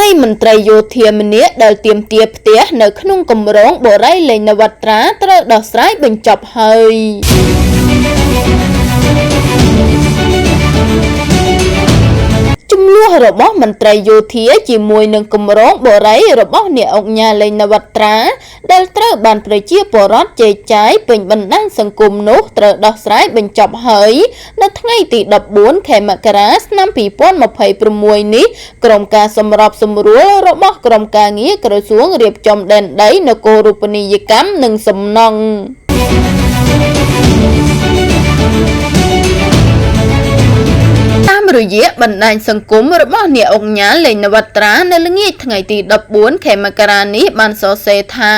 នៃមន្ត្រីយោធាម្នាក់ដែលទាមទារផ្ទះនៅក្នុងគម្រោងបុរីឡេងនវត្រាត្រូវដោះស្រាយបញ្ចប់ហើយ ជម្លោះរបស់មន្ត្រីយោធាជាមួយនឹងគម្រោងបុរីរបស់អ្នកឧកញ៉ាឡេង នវត្រា ដែលត្រូវបានប្រជាពលរដ្ឋចែកចាយពេញបណ្ដាញសង្គមនោះត្រូវដោះស្រាយបញ្ចប់ហើយនៅថ្ងៃទី14ខែមករាឆ្នាំ2026នេះក្រុមការសម្របសម្រួលរបស់ក្រុមការងារក្រសួងរៀបចំដែនដីនគរូបនីយកម្មនិងសំណង់តាមរយៈបណ្ដាញសង្គមរបស់អ្នកឧកញ៉ាឡេងនវត្រានៅល្ងាចថ្ងៃទី14ខែមករានេះបានសរសេរថា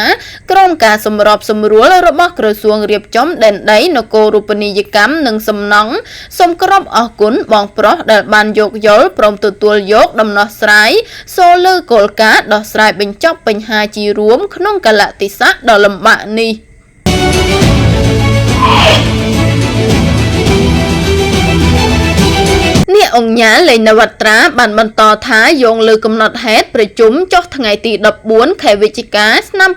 ក្រុមការសម្របសម្រួលរបស់ក្រសួងរៀបចំដែនដីនគរូបនីយកម្មនិងសំណង់សូមគោរពអរគុណបងប្រុសដែលបានយោគយល់ព្រមទទួលយកដំណោះស្រាយសូរលើគោលការណ៍ដោះស្រាយបញ្ចប់បញ្ហាជារួមក្នុងកាលៈទេសៈដ៏លំបាកនេះ។ អ្នកឧកញ៉ាឡេងនវត្រាបានបន្តថាយោងលើកំណត់ហេតុប្រជុំចុះថ្ងៃទី14ខែវិច្ឆិកាឆ្នាំ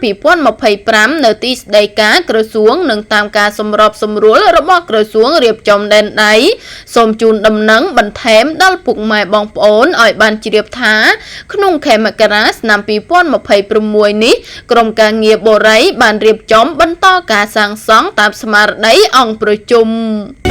2025នៅទីស្តីការក្រសួងនិងតាមការសម្របសម្រួលរបស់ក្រសួងរៀបចំដែនដីសូមជូនដំណឹងបន្ថែមដល់ពុកម៉ែបងប្អូនឲ្យបានជ្រាបថាក្នុងខែមករាឆ្នាំ2026នេះក្រុមការងារបុរីបានរៀបចំបន្តការសាងសង់តាមស្មារតីអង្គប្រជុំ។